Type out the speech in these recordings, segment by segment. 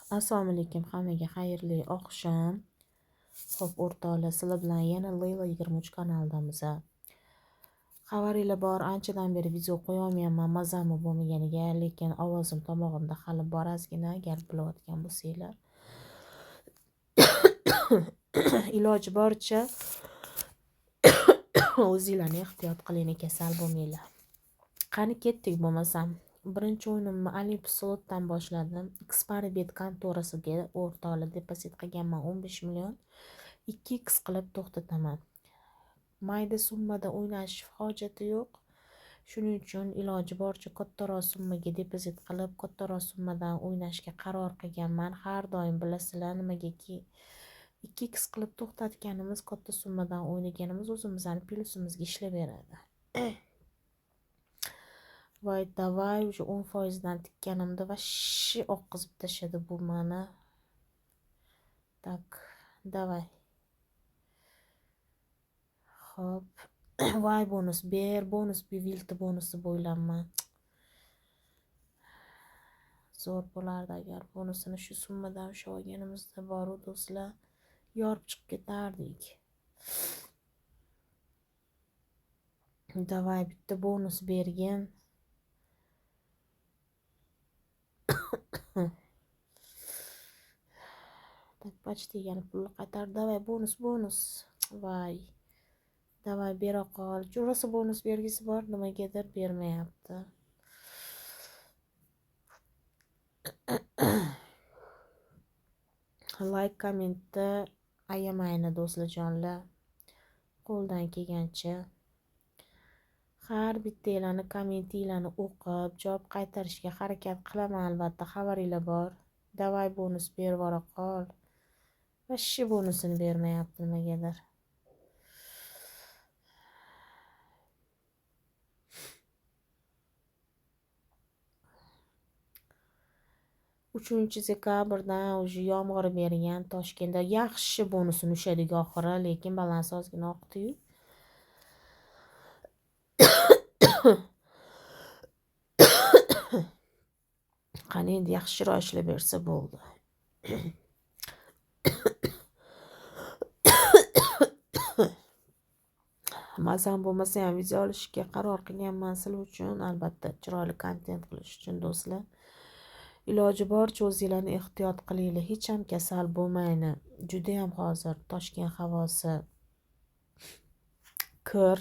Assalomu alaykum hammaga, xayrli oqshom. Xo'p, o'rtoqlar, sizlar bilan yana Leyla 23 kanalidamiz. Xabaringlar bor, anchadan beri video qo'yolmayapman, mazammi bo'lmaganiga, lekin ovozim tomog'imda hali bor ozgina, agar bilayotgan bo'lsanglar. Iloji boricha o'zinglarni ehtiyot qilinglar, kasal bo'lmanglar. Qani ketdik bo'lmasam. Birinchi o'yinimni Olympus Slotdan boshladim. Xparibet kontorasiga o'rtoqlar depozit qilganman 15 million. 2x qilib to'xtataman. Mayda summada o'ynash hojati yo'q. Shuning uchun iloji boricha kattaroq summaga depozit qilib, kattaroq summadan o'ynashga qaror qilganman. Har doim bilasizlar, nimagaki 2x qilib to'xtatganimiz, katta summadan o'ynaganimiz o'zimizning plyusimizga ishlayveradi. Voy, davay, уже 10% dan tikkanimda вообще oqqizib tashladi bu mani. Так, давай. Xo'p. Voy, bonus ber, bonus vilti bonusi bo'ylanman. Zo'r bo'lardi agar bonusini shu summadan ushlab olganimizda boru do'stlar, yorib chiqib ketardik. Davay, bitta bonus bergin. Так, почти yana pulni qaytardi. Davay, bonus, bonus. Voy. Davay, bera qol. Rosa bonus bergisi bor, nimagadir bermayapti. Like, kommentda ayamayni do'stlarjonlar. Qo'ldan kelgancha har bittanglarni kommentinglarni o'qib, javob qaytarishga harakat qilaman albatta, xabaringlar bor. Davay, bonus berib yubora qol. Вообще bonusini bermayapti nimagadir. Uchinchi dekabrdan уже yomg'ir bergan Toshkentda. Yaxshi bonusini ushladik oxiri, lekin balans ozgina oqdi-yu. Qani endi yaxshiroq ishlab bersa bo'ldi. Mazam bo'lmasa ham video olishga qaror qilganman sizlar uchun, albatta chiroyli kontent qilish uchun do'stlar. Iloji boricha o'zinglarni ehtiyot qilinglar, hech ham kasal bo'lmayni. Juda ham hozir Toshkent havosi kir,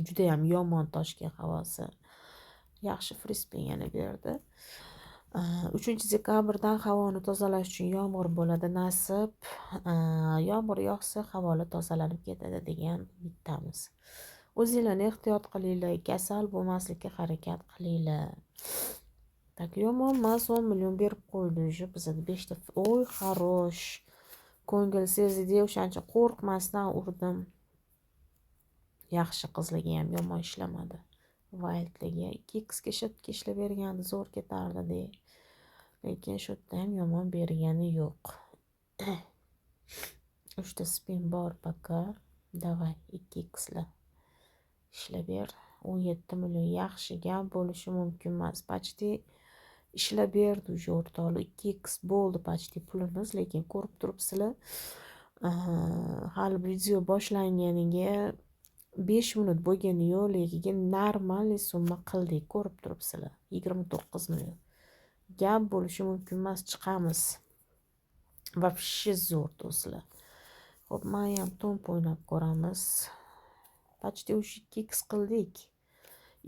juda ham yomon Toshkent havosi. Yaxshi frispin yana berdi. 3-dekabrdan havoni tozalash uchun yomg'ir bo'ladi nasib. Yomg'ir yog'sa havolar tozalanib ketadi degan umiddamiz. O'zinglarni ehtiyot qilinglar, kasal bo'lmaslikka harakat qilinglar. Tak, yomon emas, 10 million berib qo'ydi уже bizada 5 ta. Oy, хорош. Ko'ngil sezdi, o'shancha qo'rqmasdan urdim. Yaxshi qizligi ham yomon ishlamadi. Wildligi 2x ga shu ishlab bergandi, zo'r ketardi de. Lekin shu yerda ham yomon bergani yo'q. 3 ta spin bor пока. Давай 2x la ishlab ber. 17 million yaxshi gap bo'lishi mumkin emas. Почти ishlab berdi уже o'rtoqlar. 2x bo'ldi почти pulimiz, lekin ko'rib turibsizlar, hali video boshlanganiga 5 minut bo'lgani yo'q, lekin normal summa qildik, ko'rib turibsizlar. 29 million. Gap bo'lishi mumkin emas, chiqamiz. Вообще zo'r do'stlar. Xo'p, men ham tomp o'ynab ko'ramiz. Почти уже 2x qildik.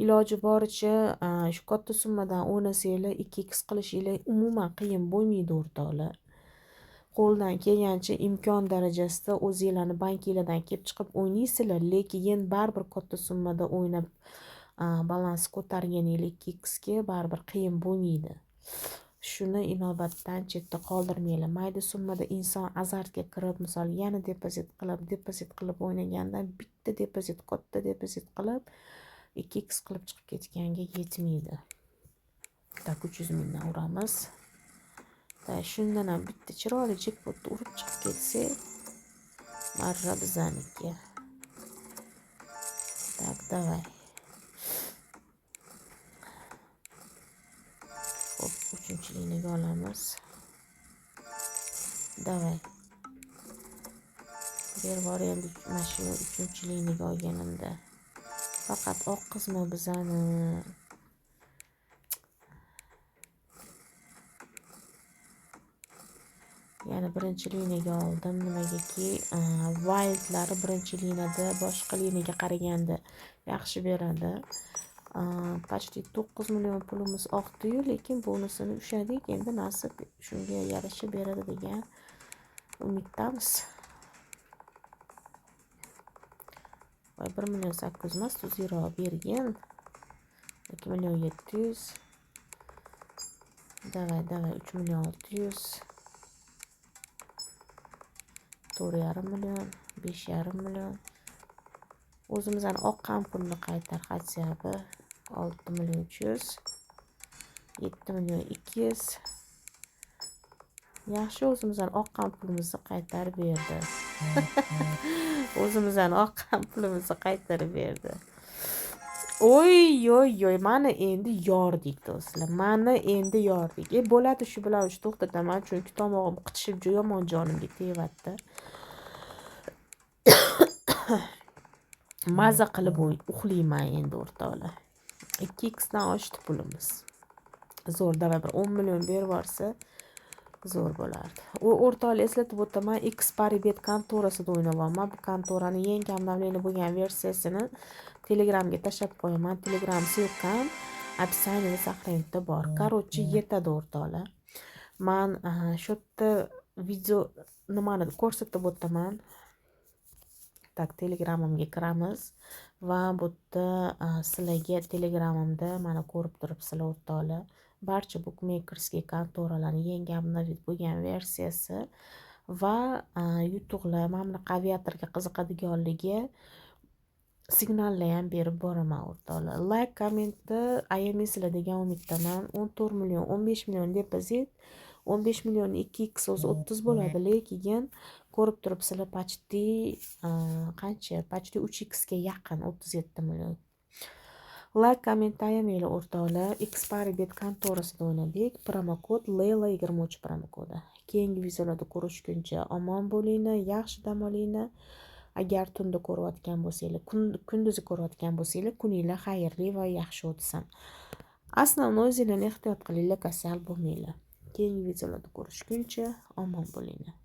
Iloji boricha shu katta summadan o'ynasanglar 2x qilishinglar umuman qiyin bo'lmaydi o'rtoqlar. Qo'ldan kelgancha imkon darajasida o'zinglarni bankinglardan kelib chiqib o'ynaysizlar, lekin baribir katta summada o'ynab balans ko'targaninglar 2x ga baribir qiyin bo'lmaydi. Shuni inobatdan chetda qoldirmanglar. Mayda summada inson azartga kirib, misol yana depozit qilib, depozit qilib o'ynagandan bitta depozit, katta depozit qilib 2x qilib chiqib ketganga yetmaydi. Tak, 300 mingdan uramiz. Shundan ham bitta chiroyli jekpotni urib chiqib ketsak, marra bizaniki. Tak, давай. Xo'p, 3-liniyaga olamiz. Давай. Berib yubor endi mana shu uchinchi liniyaga olganimda. Faqat oqqizma bizani. Yana birinchi liniyaga oldim. Nimagaki, wildlari birinchi liniyada boshqa liniyaga qaraganda yaxshi beradi. Почти 9 million pulimiz oqdi-yu, lekin bonusini ushladik. Endi nasib shunga yarasha beradi degan umiddamiz. Voy, 1 million 800 emas, tuzukroq bergin. 2 million 700. Давай, давай, 3 million 600. 4,5 million, 5,5 million. O'zimizdan oqqan pulni qaytar хотя бы. 6 million 300. 7 million 200. Yaxshi, o'zimizdan oqqan pulimizni qaytarib berdi. O'zimizdan oqqan pulimizni qaytarib berdi. Oy, oy, oy, mana endi yordik do'stlar. Mana endi yordik. Bo'ladi, shu bilan uch to'xtataman, chunki tomog'im qichishib yomon jonimga tegyapti. Maza qilib uxlayman endi o'rtoqlar. 2x dan oshdi pulimiz. Zo'r, davay bir 10 million berib yuborsa zo'r bo'lardi. U o'rtoqlar, eslatib o'taman, Xparibet kontorasida o'ynayapman. Bu kontorani yangi обновление bo'lgan versiyasini Telegramga tashlab qo'yaman. Telegram ссылкам описаниеda сохранitda bor. Короче, yetadi o'rtoqlar. Man shu yerda video nimani ko'rsatib o'taman. Tak, Telegramimga kiramiz va bu yerda sizlarga Telegramimda mana ko'rib turibsizlar o'rtoqlar. Barcha bookmakerskiy kontoralarning yangi обновить bo'lgan versiyasi va yutuqlar, mana bunaqa aviatorga qiziqadiganligi signallar ham berib boraman o'rtoqlar. Like, kommentni ayamaysizlar degan umiddaman. 14 million, 15 million depozit, 15 million 2x o'zi 30 bo'ladi, lekin ko'rib turibsizlar почти qancha? Почти 3x ga yaqin 37 million. Like, kommentni ayamanglar o'rtoqlar. Xparibet kontorasida o'ynadik. Promokod Leyla23 promokodi. Keyingi videolarda ko'rishguncha omon bo'linglar, yaxshi dam olinglar. Agar tunda ko'rayotgan bo'lsanglar, kunduzi ko'rayotgan bo'lsanglar, kuninglar xayrli va yaxshi o'tsin. Основной o'zinglarni ehtiyot qilinglar, kasal bo'lmanglar. Keyingi videolarda ko'rishguncha omon bo'linglar.